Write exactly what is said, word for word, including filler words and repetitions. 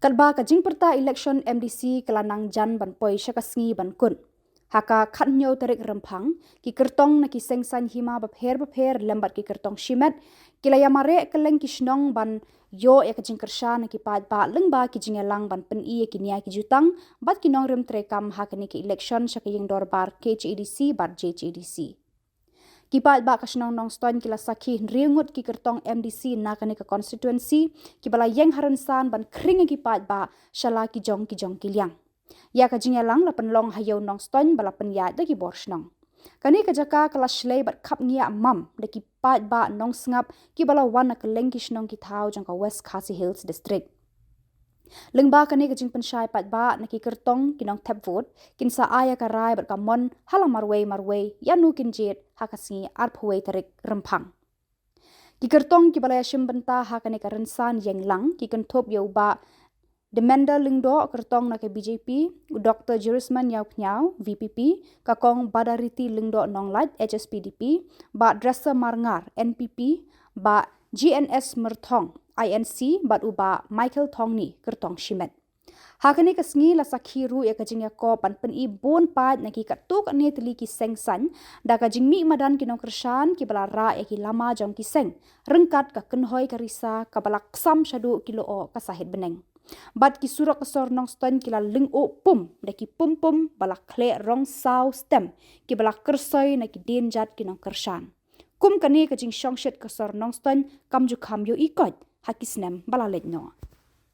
Katba ka jingpyrta elekshon MDC ka la nang jan ban poi sha ka sngi ban kut, ha ka khathynñiew tarik Rymphang, ki kyrtong na ki seng sain hima bapher bapher lem bad ki kyrtong shimet ki la ïamareh kylleng ki shnong ban ïoh ïa ka jingkyrshan na ki paidbah lyngba ki jingïalang ban pyni ïa ki nia ki jutang bad ki nongrim treikam ha kane ka elekshon sha ka ïing dorbar KHADC bad JHADC. Ki paidbah ka shnong Nongstoiñ ki la sakhi hynriew ngut ki kyrtong MDC na kane ka constituency kiba la ïeng ha rynsan ban khring ïa ki paidbah sha la ki jong ki jong ki liang. Ïa ka jingïalang la pynlong ha Ïew Nongstoiñ ba la pynïaid da ki bor shnong. Kane ka jaka ka la shlei bad khapngiah mam da ki paidbah nongsngap kiba la wan na kylleng ki shnong ki thaw jong ka West Khasi Hills District. Lyngba kane ka jingpynshai paidbah na ki kyrtong ki nongthep vote kin sa ai ïa ka rai bad ka mon ha la marwei marwei ïano kin jied ha ka sngi arphew wei tarik Rymphang. Ki kyrtong kiba la ïashim bynta ha kane ka rynsan ïeng lang ki kynthup ïa u Bah Demender Lyngdoh, kyrtong na ka BJP, u Dr Jurisman Ïawphniaw, VPP, ka Kong Badariti Lyngdoh Nonglait, HSPDP, Bah Dresser Marngar, NPP, Bah G N S Myrthong, INC, bad u Bah Michael Thongni, kyrtong shimet. Ha kane ka sngi la sakhi ruh ïa ka jingïakop ban pyni bun paid na ki katto katne tylli ki seng sain da ka jingmih madan ki nongkyrshan kiba la rah ïa ki lama jong ki seng, ryngkat ka kynhoi ka risa kaba la ksam shaduh ki lyoh ka sahit bneng. Bad ki surok ka sor Nongstoiñ ki la lyngngoh pum da ki pum pum ba la khleh rong saw stem kiba la kyrsoi na ki dienjat ki nongkyrshan. Kum kane ka jingshongshit ka sor Nongstoiñ kam ju kham ïohi koit ha ki snem ba la leit noh.